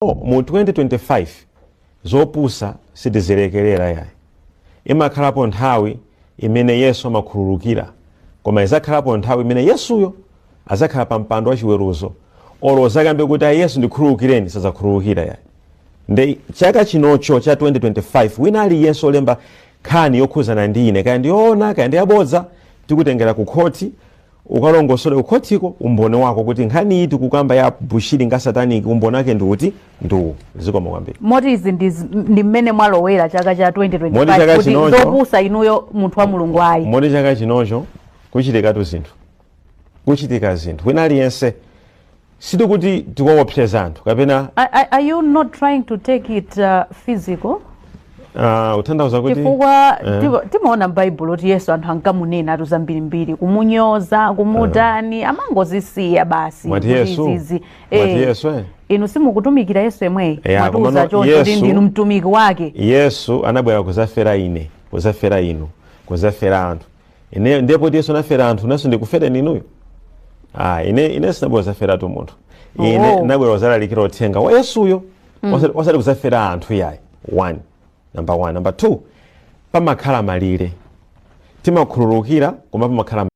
Mu 2025 zopusa sitizilekerera yayi. Imakhalapo nthawi imene Yesu amakhululukira, koma izakhalapo nthawi imene Yesuyo azakhala pa mpando wa chiweruzo. Olo zakambe kuti, "Ayi Yesu, ndikhululukireni," sazakhululukira yayi. Nde chaka chinocho cha 2025, wina aliyense olemba nkhani yokhuzana ndi ine, kaya ndiyoona kaya ndiyabodza, tikutengera ku khoti, ukalongosole kukhotiko umboni wako kuti nkhani iyi tikukamba ya Bushiri nga satanic, umboni wake ndikuti ndiwu. Zikomo kwambiri. Moti izi ndi mmene mwalowera chaka cha Moti 2025 chaka kuti chinocho- zopusa inuyo munthu wa Mulungu ayi. Moti chaka chinocho kuchitikatu zinthu, kuchitika zinthu. Wina aliyense, sitikuti tikuopseza anthu kapena Are you not trying to take it physical? Kutanthauza kuti Chifukwa timaona m'Baibulo kuti Yesu anthu ankamunena atu zambirimbiri, kumunyoza, kumutani, amangozisiya basi. Mwati kuti Yesu? izizi. Mwati Eh, Yesu, eh? Inu simukutumikira Yesu yemweyi? Ya, Mwatiuza komano choncho kuti ndinu mtumiki wake. Yesu anabwera kuzafera ine, kuzafera inu, kuzafera anthu. Ine ndipo kuti Yesu anafera anthu, nanso ndikufereni inuyo? Ah, ine sinabwera kuzaferatu munthu ine. Ndinabwera kuzalalikira uthenga wa Yesuyo, osati kuzafera anthu yayi. One, number one. Number two, pamakhala malire. Timakhululukira, koma pamakhala